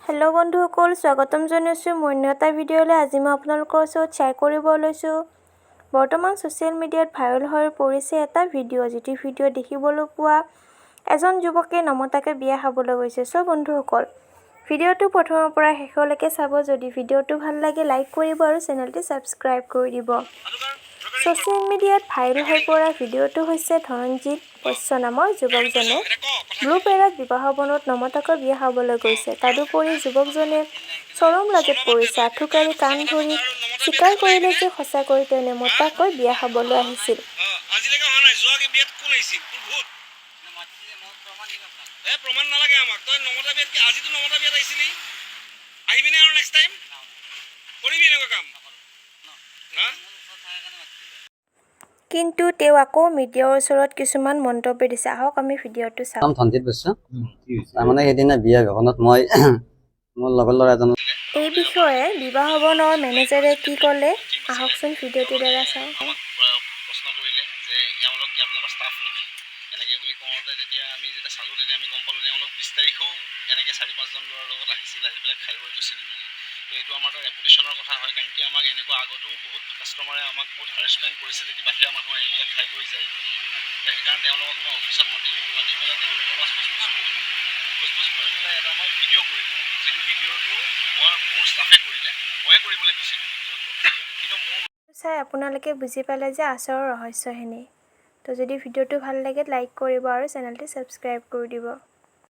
Hello' বন্ধুসকল, স্বাগতম জনাইছোঁ মোৰ অন্য এটা ভিডিঅ'লৈ। আজি মই আপোনালোকৰ ওচৰত শ্বেয়াৰ কৰিব লৈছোঁ, বৰ্তমান ছ'চিয়েল মিডিয়াত ভাইৰেল হৈ পৰিছে এটা ভিডিঅ', যিটো ভিডিঅ' দেখিবলৈ পোৱা এজন যুৱকে নমতাকৈ বিয়া খাবলৈ গৈছে। চ' বন্ধুসকল, ভিডিঅ'টো প্ৰথমৰ পৰা শেষলৈকে চাব। যদি ভিডিঅ'টো ভাল লাগে, লাইক কৰিব আৰু চেনেলটি ছাবস্ক্ৰাইব কৰি দিব। ছ'চিয়েল মিডিয়াত ভাইৰেল হৈ পৰা ভিডিঅ'টো হৈছে ধনজিৎ বৈশ্য নামৰ যুৱকজনে ব্লু পেৰাত বিবাহ ভৱনত নমতাকৈ বিয়া খাবলৈ গৈছে। তদুপৰি যুৱকজনে চৰম লাজত পৰিছে। আঁঠুকাঢ়ি কাণ ধৰি স্বীকাৰ কৰিলে যে সঁচাকৈ তেওঁ নমতাকৈ বিয়া খাবলৈ আহিছিল। আজিলৈকে অহা নাই। যোৱা বিয়াত কোন আহিছিল? তোৰ ভূত এ প্ৰমাণ নালাগে আমাক। তই নমতা বিয়াত কি আজিতো নমতা বিয়াত আহিছিলি? আহিবিনে আৰু নেক্সট টাইম কৰিবি এনেকুৱা কাম, হা? কিন্তু তেওঁ আকৌ মিডিয়াৰ ওচৰত কিছুমান মন্তব্য দিছে। আহক, আমি ভিডিঅ'টো চাওঁ। নাম ধনজিৎ বৈশ্য। তাৰমানে সেইদিনা বিয়া ভৱনত মই মোৰ লগৰ ল'ৰা এজন এই বিষয়ে বিবাহ ভৱনৰ মেনেজাৰে কি ক'লে, আহকচোন ভিডিঅ'টোৰ দ্বাৰা চাওঁ। আমাক প্ৰশ্ন কৰিলে যে এওঁলোক কি আপোনালোকৰ ষ্টাফ নেকি, এনেকৈ বুলি কওঁতে তেতিয়া আমি যেতিয়া চালোঁ, তেতিয়া আমি গম পালোঁ তেওঁলোক 20 তাৰিখেও এনেকৈ চাৰি পাঁচজন ল'ৰাৰ লগত আহিছিল, আহি পেলাই খাই বৈ গৈছিল বুলি। তো এইটো আমাৰ এটা ৰেপুটেশ্যনৰ কথা হয়, কাৰণ কি আমাক এনেকুৱা আগতেও বহুত কাষ্টমাৰে আমাক বহুত হাৰেছমেণ্ট কৰিছে যে বাহিৰা মানুহ আহি পেলাই খাই বৈ যায়। তো সেইকাৰণে তেওঁলোকক মই অফিচত মাতিলোঁ। মাতি পেলাই তেওঁলোকৰ পৰা সোধ পোছ কৰিলোঁ। সোধ পোছ কৰি পেলাই এটা মই ভিডিঅ' কৰিলোঁ, যিটো ভিডিঅ'টো মই মোৰ ষ্টাফে কৰিলে। ময়ে কৰিবলৈ কৈছিলোঁ ভিডিঅ'টো, কিন্তু মোৰ চাই আপোনালোকে বুজি পালে যে আচলৰ ৰহস্যখিনি। তো যদি ভিডিঅ'টো ভাল লাগে, লাইক কৰিব আৰু চেনেলটি ছাবস্ক্ৰাইব কৰি দিব।